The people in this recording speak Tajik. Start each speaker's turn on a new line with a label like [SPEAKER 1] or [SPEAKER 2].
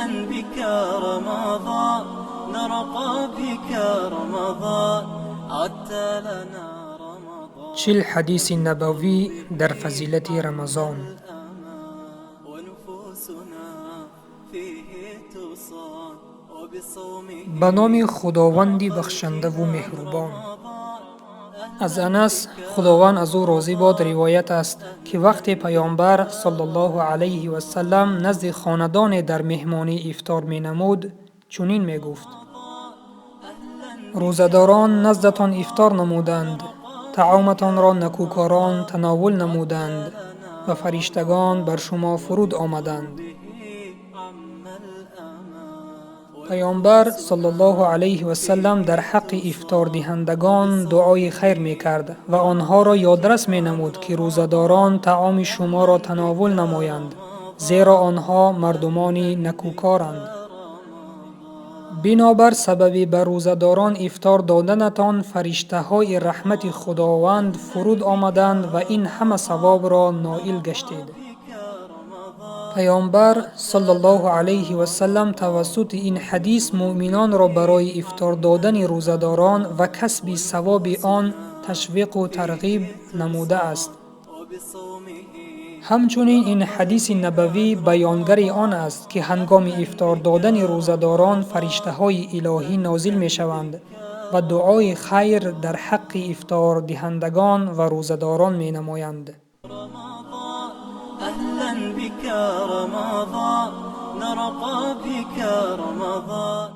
[SPEAKER 1] أهلا بك رمضان، نرقى بك رمضان، عدت لنا رمضان.
[SPEAKER 2] 40 ҳадиси набавӣ дар фазилати Рамазон.
[SPEAKER 1] ونفوسنا فيه تصان وبصومه.
[SPEAKER 2] Ба номи Худованди бахшандаву меҳрубон. Аз Анас, Худованд аз ӯ розӣ бод, ривоят аст, ки вақте Паёмбар саллаллоҳу алайҳи васаллам назди хонадоне дар меҳмонӣ ифтор менамуд, чунин мегуфт: «Рӯзадорон наздатон ифтор намуданд, таоматонро накӯкорон тановул намуданд ва фариштагон бар шумо фуруд омаданд». Паёмбар саллаллоҳу алайҳи васаллам дар ҳаққи ифтордиҳандагон дуои хайр мекард ва онҳоро ёдрас менамуд, ки рӯзадорон таоми шуморо тановул намоянд, зеро онҳо мардумони накӯкоранд. Бинобар сабаби ба рӯзадорон ифтор доданатон фариштаҳои раҳмати Худованд фуруд омаданд ва ин ҳама савобро ноил гаштед. Паёмбар саллаллоҳу алайҳи васаллам тавассути ин ҳадис муъминонро барои ифтор додани рӯзадорон ва касби савоби он ташвиқу тарғиб намудааст. Ҳамчунин ин ҳадиси набавӣ баёнгари он аст, ки ҳангоми ифтор додани рӯзадорон фариштаҳои илоҳӣ нозил мешаванд ва дуои хайр дар ҳаққи ифтордиҳандагон ва рӯзадорон менамоянд.
[SPEAKER 1] أهلا بك رمضان، نرقى بك رمضان.